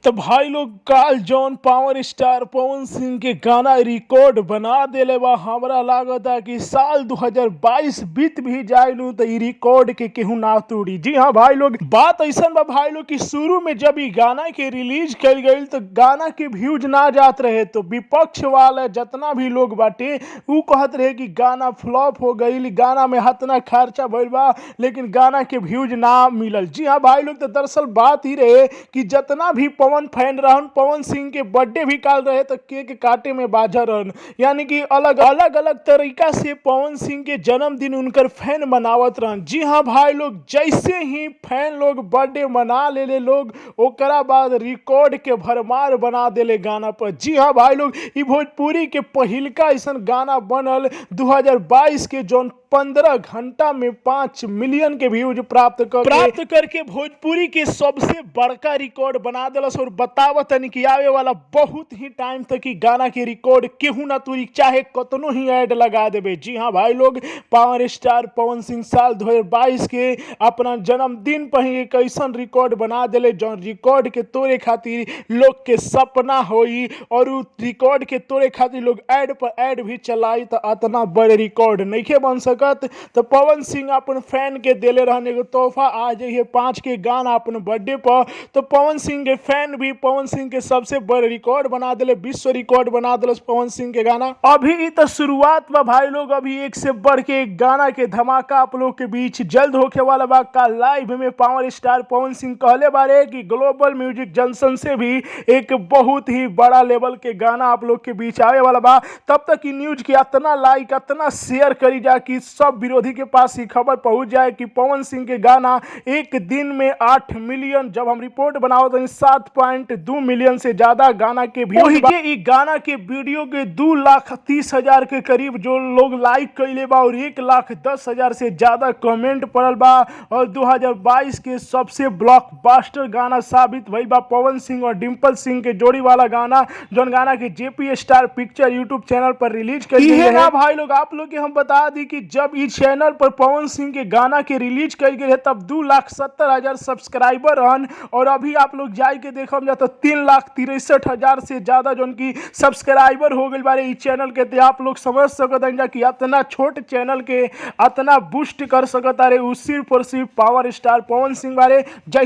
तो भाई लोग काल जौन पावर स्टार पवन सिंह के गाना रिकॉर्ड बना देले बा। हमरा लागता कि साल 2022 बीत भी जाए नु तो इ रिकॉर्ड के केहू ना तोड़ी। जी हाँ भाई लोग, बात ऐसा बा भाई लोग कि शुरू में जब इ गाना के रिलीज कल गई तो गाना के व्यूज ना जात रहे, तो विपक्ष वाला जितना भी लोग बाटे उ कहत रहे कि गाना फ्लॉप हो गई, गाना में हतना खर्चा भइल बा लेकिन गाना के व्यूज ना मिलल। जी हाँ भाई लोग, तो दरअसल बात ही रहे कि जितना भी पवन फैन रहन, पवन सिंह के बर्थडे भी काल रहे तो केक काटे में बाजा रहन, यानी कि अलग अलग अलग तरीका से पवन सिंह के जन्मदिन उनकर फैन मनावत रहन। जी हाँ भाई लोग, जैसे ही फैन लोग बर्थडे मना ले ले लोग, ओकरा बाद रिकॉर्ड के भरमार बना देले गाना पर। जी हाँ भाई लोग, ई भोजपुरी के पहिलका ऐसा गाना बनल 2022 के जौन 15 घंटा में 5 मिलियन के व्यूज प्राप्त करके भोजपुरी के सबसे बड़का रिकॉर्ड बना दिलस। और बतावत तनी कि आवे वाला बहुत ही टाइम तक ई गाना के रिकॉर्ड केहू ना तुरी, चाहे कतनो ही ऐड लगा देबे। जी हाँ भाई लोग, पावर स्टार पवन सिंह साल 2022 के अपना जन्मदिन पर ही एक ऐसा रिकॉर्ड बना दिले जौन रिकॉर्ड के तोड़े खातिर लोग के सपना होई, और उ रिकॉर्ड के तोड़े खातिर लोग ऐड पर ऐड भी चलाई तो अतना बड़े रिकॉर्ड नइखे बन सकत। तो पवन सिंह अपन फैन के देले रहन एगो तोहफा, आ जाइए 5 के गाना अपन बर्थडे पर, तो पवन सिंह के फैन भी पवन सिंह के सबसे बड़े रिकॉर्ड बना दिले, विश्व रिकॉर्ड बना दिलस पवन सिंह के गाना। अभी तो शुरुआत बा भाई लोग, अभी एक से बढ़ के एक गाना के धमाका आप लोग के बीच जल्द होके वाला बा। का लाइव में पावर स्टार पवन सिंह कहले बारे कि ग्लोबल म्यूजिक जंक्शन से भी एक बहुत ही बड़ा लेवल के गाना आप लोग के बीच आवे वाला बा। तब तक की न्यूज के इतना लाइक इतना शेयर करी जा कि सब विरोधी के पास ये खबर पहुंच जाए कि पवन सिंह के गाना एक दिन में 8 मिलियन, जब हम रिपोर्ट बनाओ तो 7.2 मिलियन से ज्यादा गाना के व्यूज। ई गाना के वीडियो के 2,30,000 के करीब जो लोग लाइक कैले बा और 1,10,000 से ज्यादा कमेंट पड़ल बा, और 2022 के सबसे ब्लॉकबस्टर गाना साबित भइल बा पवन सिंह और डिम्पल सिंह के जोड़ी वाला गाना, जौन गाना के JP star picture YouTube channel पर रिलीज कर है ना भाई लोग। आप लोग के हम बता दी कि जब इस चैनल पर पवन सिंह के गाना के रिलीज कल गए तब 2,70,000 सब्सक्राइबर रहन, और अभी आप लोग जाए के देखम जा तो 3,63,000 से ज्यादा जौन की सब्सक्राइबर हो गए बारे इस चैनल के। ते आप लोग समझ सकत हैं कि इतना छोट चैनल के इतना बूस्ट कर सकत अरे उ सिर्फ और सिर्फ पावर स्टार पवन सिंह बारे। जय।